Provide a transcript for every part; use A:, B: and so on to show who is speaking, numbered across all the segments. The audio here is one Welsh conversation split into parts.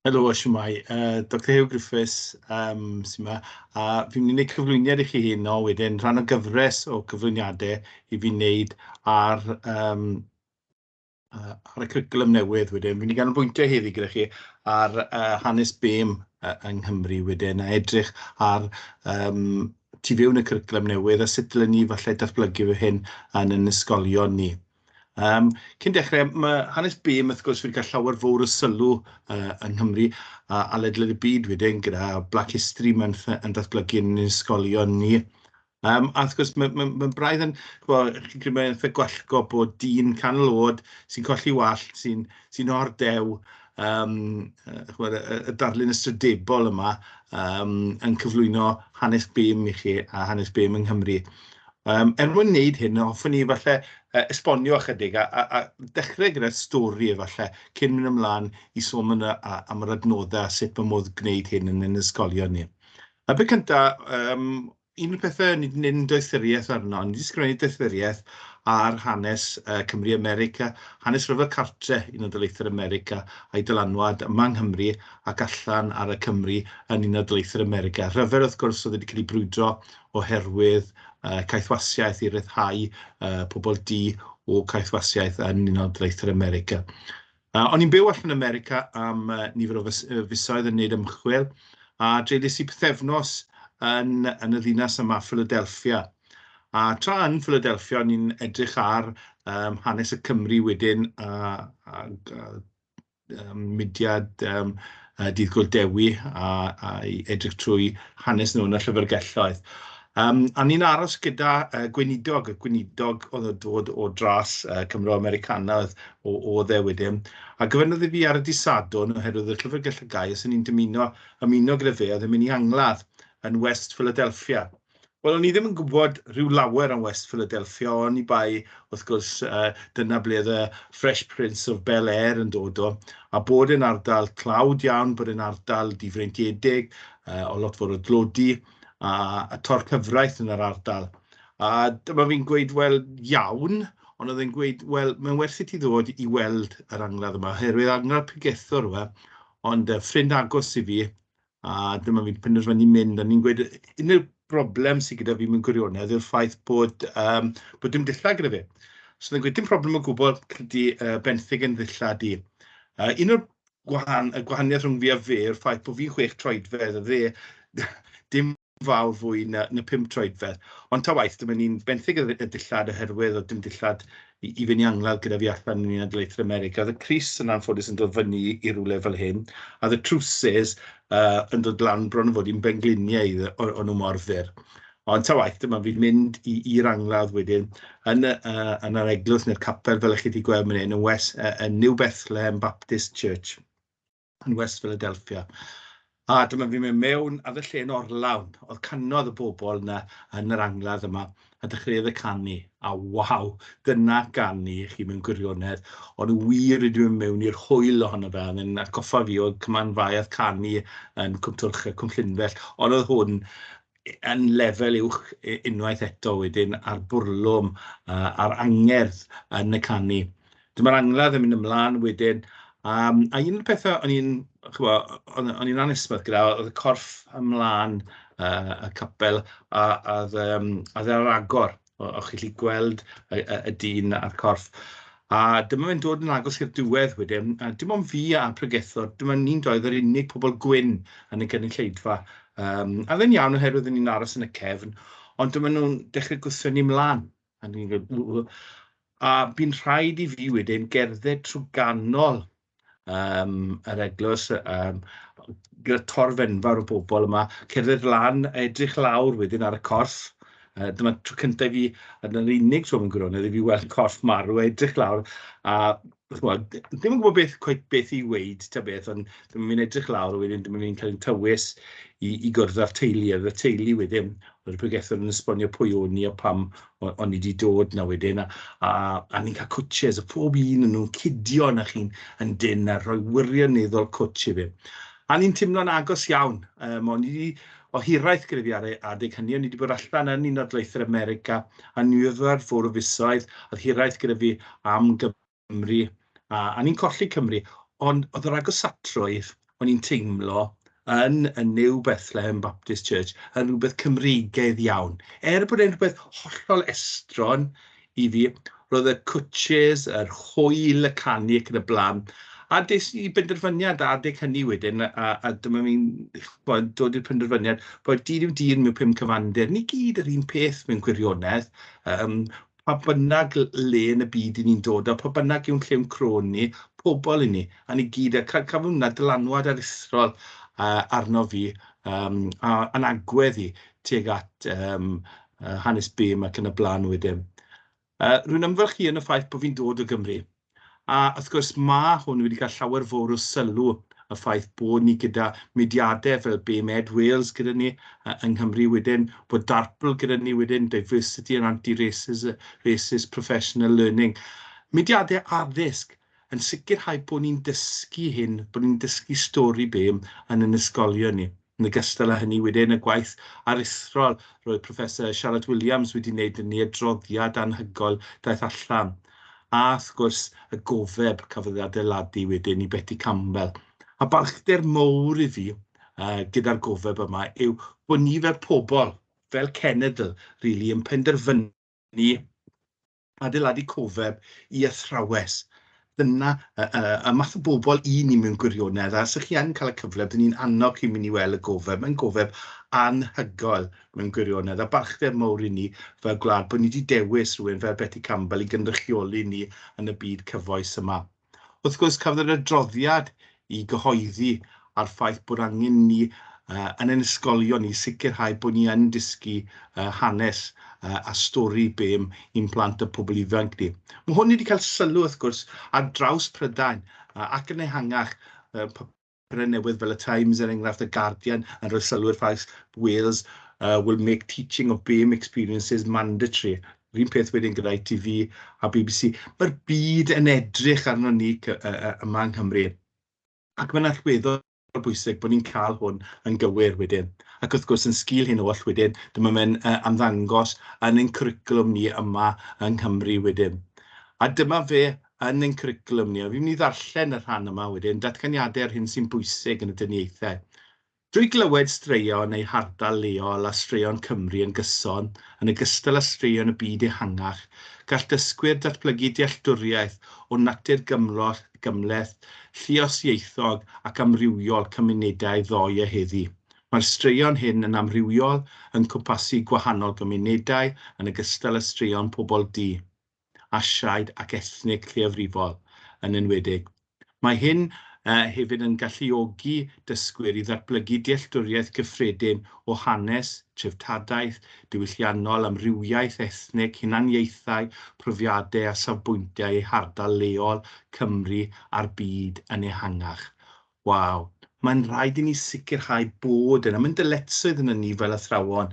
A: Helo, shwmae. Dr Huw Griffiths sy'n yma, a fi'n mynd i wneud cyflwyniad i chi heno wedyn, rhan o gyfres o gyflwyniadau i fi wneud ar y cwricwlwm newydd wedyn. Fi'n mynd i ganolbwyntio heddi gyda chi ar hanes BAME yng Nghymru wedyn, a edrych ar tu fewn y cwricwlwm newydd a sut dylen ni falle datblygu fe hyn yn ein ysgolion ni. Cyn dechrau, mae hanes BAME wrth gwrs wedi cael llawer fawr o sylw yng Nghymru a ledled y byd wedyn, gyda Black History Month yn datblygu yn ein ysgolion ni. A wrth gwrs, mae braidd yn, chimod, chi'n credu mae'n eitha gwallgo bod dyn canol oed sy'n colli wallt, sy ordew, chimod, y darlun ystrydebol yma yn cyflwyno hanes BAME i chi a hanes BAME yng Nghymru. Er mwyn wneud hyn, hoffwn i falle esbonio ychydig a dechrau gyda stori efallai, cyn mynd ymlaen i sôn am yr adnoddau a sut mae modd gwneud hyn yn ein ysgolion ni. Y peth cynta, un o'r pethau ni wedi gwneud yn doethuriaeth arno, ni wedi sgrifennu doethuriaeth ar hanes Cymru America, hanes rhyfel cartre Unol Daleithiau America a'i dylanwad yma yng Nghymru ac allan ar y Cymru yn Unol Daleithiau America. Rhyfel, wrth gwrs, oedd wedi cael ei brwydro oherwydd caethwasiaeth i ryddhau pobl du o caethwasiaeth yn Unol Daleithiau America. O'n i'n byw allan yn America am nifer o fisoedd yn wneud ymchwil, a dreulies i pythefnos yn y ddinas yma, Philadelphia. A tra yn Philadelphia, o'n i'n edrych ar hanes y Cymry wedyn, a mudiad Dydd Gŵyl Dewi a i edrych trwy hanes nhw yn y llyfrgelloedd. A ni'n aros gyda gweinidog, y gweinidog oedd yn dod o dras Cymro-Americanaidd oedd e wedyn. A gofynnodd i fi ar y dydd Sadwrn, oherwydd y llyfrgell y gau, os o'n i'n dymuno ymuno gyda fe, oedd e'n mynd i angladd yn West Philadelphia. Wel, o'n i ddim yn gwybod rhyw lawer am West Philadelphia, oni bai, wrth gwrs, dyna ble oedd y Fresh Prince of Bel-Air yn dod o, a bod e'n ardal tlawd iawn, bod e'n ardal difreintiedig, o lot fawr o dlodi, a torcyfraith yn yr ardal. A dyma fi'n gweud, wel, iawn, ond oedd e'n gweud, wel, mae'n werth i ti ddod i weld yr angladd yma, oherwydd angladd pregethwr yw e, ond ffrind agos i fi, a dyma fi'n penderfynu mynd, a ni'n gweud, unrhyw broblem sydd gyda fi mewn gwirionedd yw'r ffaith bod dim dillad gyda fi. So nhw'n gweud, dim problem o gwbl, credu benthyg yn ddillad i. Un o'r y gwahaniaeth rhwng fi a fe yw'r ffaith bod fi'n 6 troedfedd a fe dim fawr fwy na 5 troedfedd. Ond ta waeth, dyma ni'n benthyg y dillad oherwydd oedd dim dillad i fynd i angladd gyda fi allan yn Unol Daleithiau America. Oedd y crys yn anffodus yn dod fyny i rywle fel hyn, a oedd y trowsus yn dod lan bron o fod i'n bengliniau, o'n nhw mor fyr. Ond ta waeth, dyma fi'n mynd i'r angladd wedyn yn yr eglwys neu'r capel, fel ych chi wedi gweld fan hyn, yn New Bethlehem Baptist Church yn West Philadelphia. A dyma fi'n mynd mewn, a oedd y lle'n orlawn. Oedd cannoedd y bobl yna yn yr angladd yma, a dechreuodd y canu. A waw, dyna ganu i chi mewn gwirionedd. O'n nhw wir wedi mynd mewn i'r hwyl ohono fe, oedd e'n atgoffa fi o cymanfaoedd canu yn Cwmtwrch a Cwmllynfell, ond oedd hwn yn lefel uwch unwaith eto wedyn, a'r bwrlwm a'r angerdd yn y canu. Dyma'r angladd yn mynd ymlaen wedyn, a un o'r pethau o'n i'n, chimod, o'n i'n anesmwyth gyda, oedd y corff ymlaen y capel, a oedd e ar agor, o'ch chi'n gallu gweld y dyn a'r corff. A dyma fe'n dod yn agos i'r diwedd wedyn, a dim ond fi a'r pregethwr, dyma ni'n doi yr unig pobl gwyn yn y gynulleidfa. A oedd e'n iawn oherwydd o'n ni'n aros yn y cefn, ond dyma nhw'n dechrau gwthio ni mlaen. A ni'n gweud, w, w. A bu'n rhaid i fi wedyn gerdded trwy ganol yr eglwys, gyda torf enfawr o bobl yma, cerdded lan, edrych lawr wedyn ar y corff. Dyma tro cyntaf i fi, a dyna'r unig tro mewn gwirionedd i fi weld corff marw, edrych lawr, a chimod, ddim yn gwybod cweit beth i weud ta beth, ond dyma fi'n edrych lawr, a wedyn dyma fi'n cael ein tywys i gwrdd â'r teulu, a oedd y teulu wedyn, oedd y pregethwr yn esbonio pwy o'n i a pam o'n i wedi dod 'na wedyn, a ni'n cael cwtches, a pob un o'n nhw'n cydio na chi'n yn dynn a rhoi wirioneddol cwtsh i fi. A ni'n teimlo'n agos iawn, o'n i 'di, o hiraeth gyda fi ar y adeg hynny, o'n i wedi bod allan yn Unol Daleithiau America a nifer fawr o fisoedd, oedd hiraeth gyda fi am Gymru, a ni'n colli Cymru, ond oedd yr agosatrwydd, o'n i'n teimlo yn y New Bethlehem Baptist Church yn rhywbeth Cymreigaidd iawn. Er bod e'n rhywbeth hollol estron i fi, roedd y cwtches, yr hwyl, y canu ac yn y blaen. A des i benderfyniad adeg hynny wedyn, a dyma fi'n dod i'r penderfyniad bod dyn yw dyn mewn 5 cyfandir. Ni gyd yr un peth mewn gwirionedd. Pa bynnag le yn y byd i ni'n dod o, pa bynnag yw'n lliw'n croen ni, pobl i ni, a ni gyd, a cafodd hwnna dylanwad aruthrol arno fi, a yn agwedd i tuag at hanes BAME ac yn y blaen wedyn. Rwy'n ymfalchïo yn y ffaith bod fi'n dod o Gymru. A wrth gwrs mae hwn wedi cael llawer fawr o sylw, y ffaith bod ni gyda mudiadau fel BAME Wales gyda ni yng Nghymru wedyn, bod DARPL gyda ni wedyn, Diversity and Anti-Racism Racist Professional Learning. Mudiadau addysg yn sicrhau bod ni'n dysgu hyn, bod ni'n dysgu stori BAME yn yn ysgolion ni. Yn ogystal â hynny wedyn, y gwaith aruthrol roedd Professor Charlotte Williams wedi wneud yn ei adroddiad anhygoel daeth allan. A wrth gwrs y gofeb cafodd ei adeiladu wedyn i Betty Campbell. A balchder mawr i fi gyda'r gofeb yma yw bod ni fel pobl, fel cenedl, really, yn penderfynu adeiladu cofeb i athrawes. Dyna y math o bobl i ni mewn gwirionedd, a os ych chi yn cael y cyfle, byddwn ni'n annog chi mynd i weld y gofeb. Mae'n gofeb anhygoel mewn gwirionedd, a balchder mawr i ni fel gwlad bod ni wedi dewis rhywun fel Betty Campbell i gynrychioli ni yn y byd cyfoes yma. Wrth gwrs, cafodd yr adroddiad i gyhoeddi a'r ffaith bod angen ni yn ein ysgolion ni sicrhau bod ni yn dysgu hanes a stori BAME i'n plant a pobl ifanc ni. Mae hwn wedi cael sylw, wrth gwrs, ar draws Prydain ac yn ehangach, papurau newydd fel y Times, er enghraifft, y Guardian, yn rhoi sylw i'r ffaith "Wales will make teaching of BAME experiences mandatory". Yr un peth wedyn gyda ITV a BBC. Mae'r byd yn edrych arno ni yma yng Nghymru. Ac mae'n allweddol bwysig bod ni'n cael hwn yn gywir wedyn. Ac wrth gwrs, yn sgil hyn oll wedyn, dyma fe'n ymddangos yn ein cwricwlwm ni yma yng Nghymru wedyn. A dyma fe yn ein cwricwlwm ni. A fi'n mynd i ddarllen y rhan yma wedyn, datganiadau ar hyn sy'n bwysig yn y dyniaethau. Drwy glywed straeon eu hardal leol a straeon Cymru yn gyson, yn ogystal â straeon y byd ehangach, gall dysgwyr datblygu dealltwriaeth o natur gymhleth, lluosieithog ac amrywiol cymunedau ddoe a heddi. Mae'r straeon hyn yn amrywiol, yn cwmpasu gwahanol gymunedau, yn ogystal â straeon pobl du, Asiaid ac ethnig lleiafrifol yn enwedig. Mae hyn hefyd yn galluogi dysgwyr i ddatblygu dealltwriaeth gyffredin o hanes, treftadaeth, diwylliannol, amrywiaeth ethnig, hunaniaethau, profiadau a safbwyntiau eu hardal leol, Cymru a'r byd yn ehangach. Waw, mae'n rhaid i ni sicrhau bod yna, mae'n dyletswydd yna ni fel athrawon,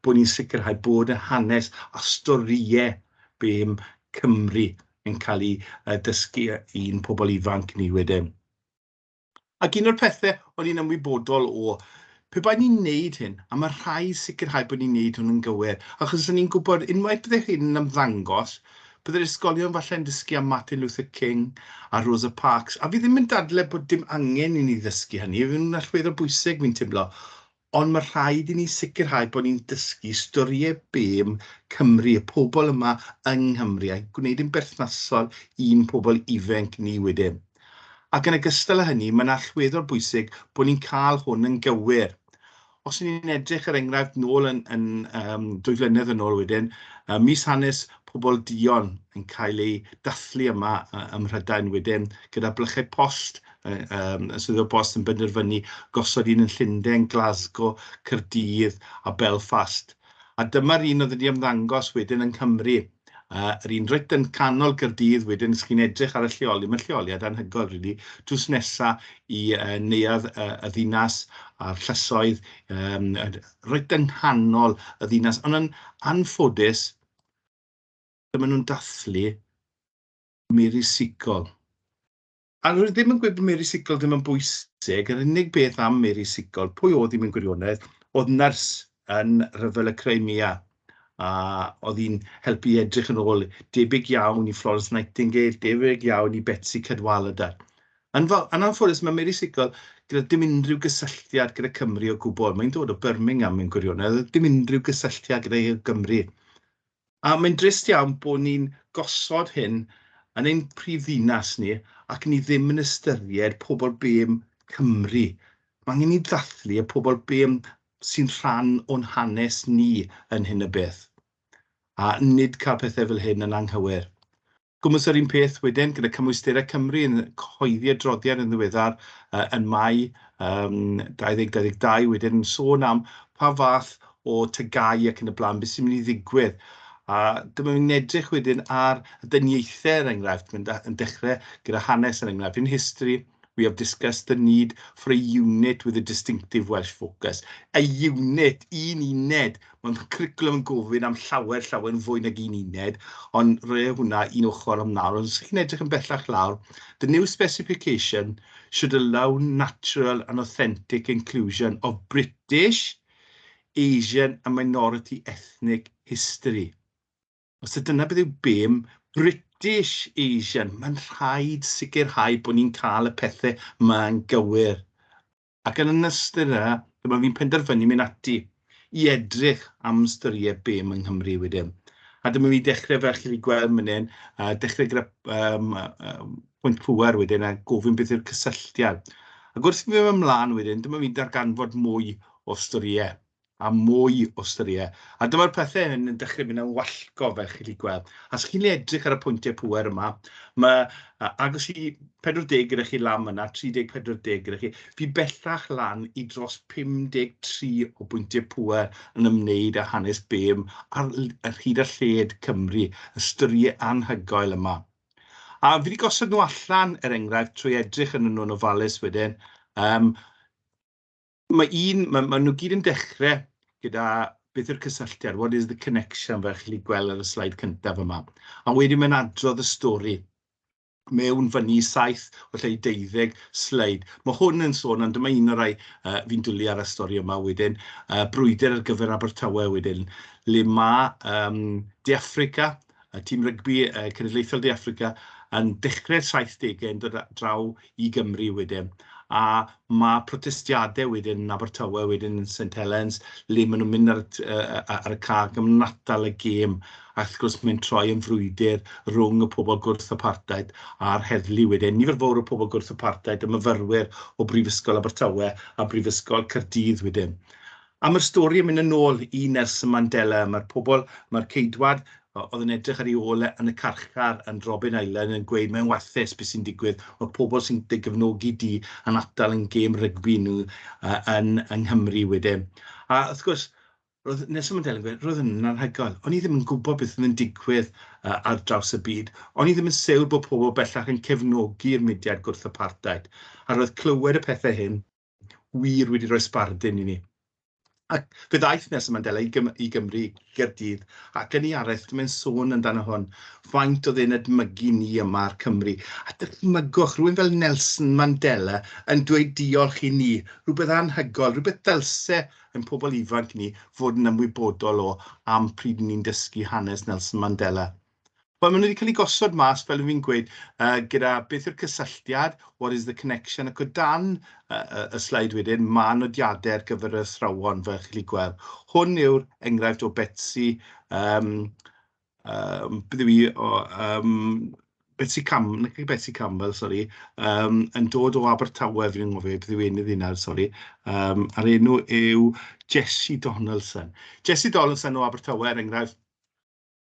A: bod ni'n sicrhau bod y hanes a storïau BAME Cymru yn cael ei dysgu i'n pobl ifanc ni wedyn. Ac un o'r pethau o'n i'n ymwybodol o, pe bai ni'n neud hyn, a mae rhaid sicrhau bod ni'n neud hwn yn gywir, achos o'n i'n gwybod unwaith bydde hyn yn ymddangos, byddai'r ysgolion falle'n dysgu am Martin Luther King a Rosa Parks, a fi ddim yn dadle bod dim angen i ni ddysgu hynny, fi'n allweddol bwysig fi'n teimlo, ond mae rhaid i ni sicrhau bod ni'n dysgu storïau BAME Cymru, y pobl yma yng Nghymru, a gwneud yn berthnasol i'n pobl ifanc ni wedyn. Ac yn ogystal â hynny, mae'n allweddol bwysig bod ni'n cael hwn yn gywir. Os ni'n edrych er enghraifft nôl yn 2 flynedd yn ôl wedyn, mis hanes pobl duon yn cael ei dathlu yma ym Mhrydain wedyn, gyda blychau post, y swyddfa bost yn benderfynu gosod un yn Llundain, Glasgow, Caerdydd a Belfast. A dyma'r un oedd wedi ymddangos wedyn yng Nghymru. Yr un reit yn canol Gaerdydd wedyn, os chi'n edrych ar y lleoliad, mae lleoliad anhygoel, really, drws nesa i neuadd y ddinas a'r llysoedd, reit yng nghanol y ddinas. Ond yn anffodus, dyma nhw'n dathlu Mary Seacole. A rwy ddim yn gweud bod Mary Seacole ddim yn bwysig, yr unig beth am Mary Seacole, pwy oedd hi mewn gwirionedd, oedd nyrs yn rhyfel y Crimea, a oedd hi'n helpu edrych yn ôl, debyg iawn i Florence Nightingale, debyg iawn i Betsi Cadwaladr. Yn, yn anffodus, mae Mary Seacole gyda dim unrhyw gysylltiad gyda Cymru o gwbl. Mae'n dod o Birmingham mewn gwirionedd, dim unrhyw gysylltiad gyda Gymru. A mae'n drist iawn bod ni'n gosod hyn yn ein prif ddinas ni ac ni ddim yn ystyried pobl BAME Cymru. Mae angen i ddathlu y pobl BAME sy'n rhan o'n hanes ni yn hyn o beth. A nid cael pethau fel hyn yn anghywir. Gwmws yr un peth wedyn gyda Cymwysterau Cymru yn cyhoeddi adroddiad yn ddiweddar yn Mai 2022 wedyn yn sôn am pa fath o TGAU ac yn y blaen, beth sy'n mynd i ddigwydd. A dyma ni'n edrych wedyn ar y dyniaethau, er enghraifft, yn dechrau gyda hanes, er enghraifft. "In history, we have discussed the need for a unit with a distinctive Welsh focus." A unit, un uned. Mae'n cwricwlwm yn gofyn am llawer, llawer yn fwy nag un uned, ond rhoi hwnna un ochr am nawr. Ond os chi'n edrych yn bellach lawr, "The new specification should allow natural and authentic inclusion of British, Asian and minority ethnic history." Os dyna beth yw BAME, British Asian, mae'n rhaid sicrhau bod ni'n cael y pethau yma'n gywir. Ac yn ystyr yna, dyma fi'n penderfynu mynd ati i edrych am storïau BAME yng Nghymru wedyn. A dyma fi dechrau, fel chi wedi gweld fan hyn, dechrau gyda pwynt pŵer wedyn a gofyn beth yw'r cysylltiad. Ac wrth i fi fynd ymlaen wedyn, dyma fi'n darganfod mwy o storïau a mwy o storïau. A dyma'r pethau hyn yn dechrau mynd yn wallgo, fel chi wedi gweld. A os chi'n edrych ar y pwyntiau pŵer yma, mae agos i 40 gyda chi lan yna, 30-40 gyda chi. Fi bellach lan i dros 53 o bwyntiau pŵer yn ymwneud â hanes BAME ar hyd a lled Cymru, y storïau anhygoel yma. A fi wedi gosod nhw allan, er enghraifft, trwy edrych yn nhw'n ofalus wedyn. Mae nhw gyd yn dechrau gyda beth yw'r cysylltiad, "What is the connection?", fel chi'n gweld ar y sleid cyntaf yma. A wedyn mae'n adrodd y stori mewn fyny 7 o lle 12 sleid. Mae hwn yn sôn, ond dyma un o'r rai fi'n dwlu ar y stori yma wedyn, brwydr ar gyfer Abertawe wedyn, le mae De Affrica, y tîm rygbi cenedlaethol De Affrica, yn dechrau'r 70au yn dod draw i Gymru wedyn. A mae protestiadau wedyn yn Abertawe, wedyn yn St Helens, le maen nhw'n mynd ar y cae ac yn atal y gêm. A wrth gwrs mae'n troi yn frwydr rhwng y pobl gwrth apartheid a'r heddlu wedyn. Nifer fawr o pobl gwrth apartheid, y myfyrwyr o Brifysgol Abertawe a Brifysgol Caerdydd wedyn. A mae'r stori yn mynd yn ôl i Nelson Mandela. Mae'r pobl, mae'r ceidwad oedd yn edrych ar ei ôl e yn y carchar yn Robben Island yn gweud mae'n warthus beth sy'n digwydd. Mae pobl sy'n dy gefnogi di yn atal yn gêm rygbi nhw yng Nghymru wedyn. A wrth gwrs, roedd Nelson Mandela yn gweud, roedd yn anhygoel. O'n i ddim yn gwybod beth oedd yn digwydd ar draws y byd. O'n i ddim yn siŵr bod pobl bellach yn cefnogi'r mudiad gwrth apartheid. A roedd clywed y pethau hyn wir wedi rhoi sbardun i ni. Ac fe ddaeth Nelson Mandela i Gymru, Gaerdydd, ac yn ei araith mae'n sôn amdano hwn, faint oedd e'n edmygu ni yma ar Cymru. A dychmygwch, rhywun fel Nelson Mandela yn dweud diolch i ni, rhywbeth anhygoel, rhywbeth dylse yn pobl ifanc ni fod yn ymwybodol o am pryd ni'n dysgu hanes Nelson Mandela. Wel, maen nhw wedi cael eu gosod mas, fel fi'n gweud, gyda beth yw'r cysylltiad, "What is the connection?", ac o dan y sleid wedyn, mae nodiadau ar gyfer y athrawon, fel chi'n gweld. Hwn yw'r enghraifft o Betsy, beth yw i, o, Betsy Cam, Betsy Campbell, sori, yn dod o Abertawe, fi'n ngofio, beth yw enw hi nawr, sori. A'r enw yw Jessie Donaldson. Jessie Donaldson o Abertawe, er enghraifft,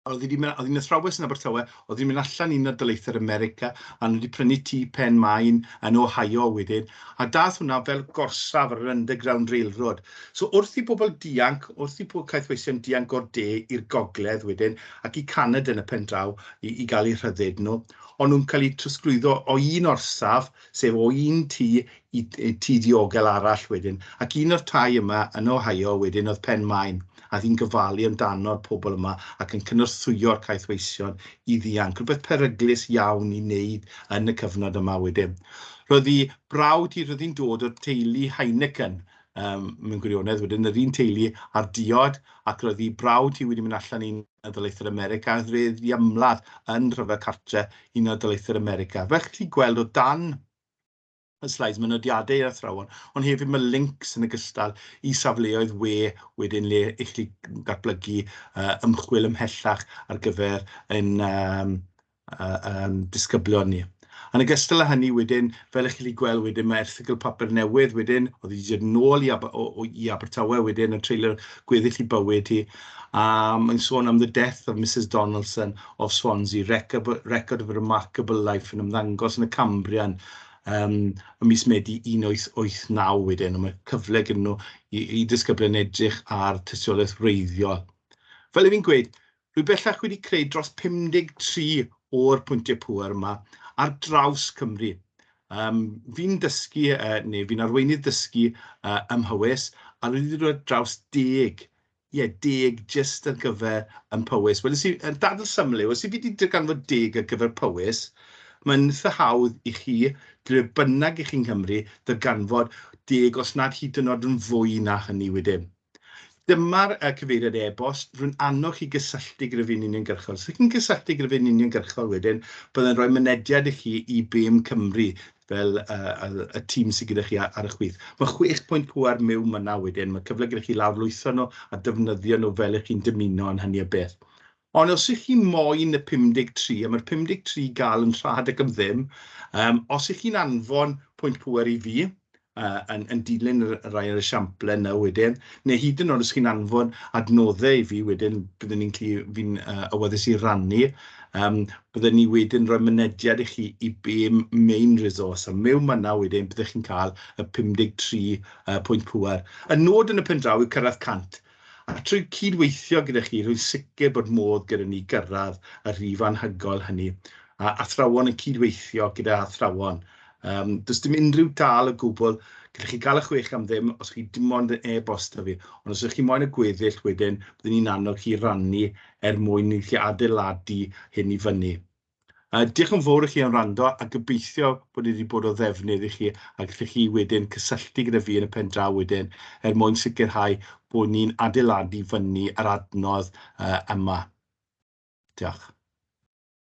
A: oedd hi'n athrawes yn Abertawe, oedd hi'n mynd allan i Unol Daleithiau'r America, a nhw wedi prynu tŷ Pen Main yn Ohio wedyn, a dath hwnna fel gorsaf ar yr Underground Railroad. So wrth i bobl dianc, wrth i pobl caethweision dianc o'r de i'r gogledd wedyn, ac i Canada yn y pen draw i gael eu rhyddid nhw, ond nhw'n cael eu trosglwyddo o un orsaf, sef o un tŷ i tŷ diogel arall wedyn. Ac un o'r tai yma yn Ohio wedyn oedd Pen Main, a hi'n gofalu amdano'r pobl yma ac yn cynorthwyo'r caethweision i ddianc. Rhywbeth peryglus iawn i wneud yn y cyfnod yma wedyn. Roedd hi brawd hi, roedd hi'n dod o'r teulu Heineken, mewn gwirionedd wedyn, yr un teulu a'r diod, ac roedd hi brawd hi wedi mynd allan i Unol Daleithiau'r America, a roedd hi ymladd yn rhyfel cartre Unol Daleithiau'r America. Fel chi'n gweld o dan y slides, mae nodiadau i'r athrawon, ond hefyd mae links yn ogystal i safleoedd we wedyn le i chi datblygu ymchwil ymhellach ar gyfer ein disgyblion ni. Yn ogystal â hynny wedyn, fel ych chi'n gweld wedyn, mae erthygl papur newydd wedyn, oedd wedi dod nôl i Abertawe wedyn, yn treulio gweddill i bywyd hi. A mae'n sôn am "The Death of Mrs Donaldson of Swansea, Record of a Remarkable Life", yn ymddangos yn y Cambrian ym mis Medi 1889 wedyn, a mae cyfle gyda nhw i disgyblion edrych ar tystiolaeth wreiddiol. Fel i fi'n gweud, rwy bellach wedi creu dros 53 o'r pwyntiau pŵer yma ar draws Cymru. Fi'n dysgu, neu fi'n arweinydd dysgu ym Mhowys, a rwy wedi dod ar draws 10, ie, 10 jyst ar gyfer yn Powys. Wel, i, y dadl syml yw, os i fi wedi darganfod 10 ar gyfer Powys, mae'n eitha hawdd i chi, ble bynnag i chi'n Nghymru, darganfod 10, os nad hyd yn oed yn fwy na hynny wedyn. Dyma'r cyfeiriad e-bost. Rwy'n annog chi gysylltu gyda fi'n uniongyrchol. Os ydych chi'n gysylltu gyda fi'n uniongyrchol wedyn, byddai'n rhoi mynediad i chi i BAME Cymru fel y tîm sydd gyda chi ar y chwith. Mae 6 pwynt pŵer mewn yna wedyn. Mae cyfle gyda chi lawrlwytho nhw a defnyddio nhw fel ych chi'n dymuno yn hynny o beth. Ond os ych chi moyn y 53, a mae'r 53 gael yn rhad ac am ddim, os ych chi'n anfon pwynt pŵer i fi, yn dilyn y rai o'r esiamplau yna wedyn, neu hyd yn oed os chi'n anfon adnoddau i fi wedyn, byddwn ni'n fi'n awyddus i rannu, byddwn ni wedyn rhoi mynediad i chi i BAME main resource, a mewn manna wedyn byddwch chi'n cael y 53 pwynt pŵer. Y nod yn y pen draw yw cyrraedd 100. A trwy cydweithio gyda chi, rwy'n sicr bod modd gyda ni gyrraedd y rhif anhygoel hynny. A athrawon yn cydweithio gyda athrawon. Does dim unrhyw dal o gwbl. Gallwch chi gael y 6 am ddim os chi dim ond yn e-bosto fi. Ond os ydych chi moyn y gweddill wedyn, byddwn ni'n annog chi rannu er mwyn i chi adeiladu hyn i fyny. Diolch yn fawr i chi am wrando a gobeithio bod wedi bod o ddefnydd i chi a gallwch chi wedyn cysylltu gyda fi yn y pen draw wedyn er mwyn sicrhau bod ni'n adeiladu fyny yr adnodd yma. Diolch.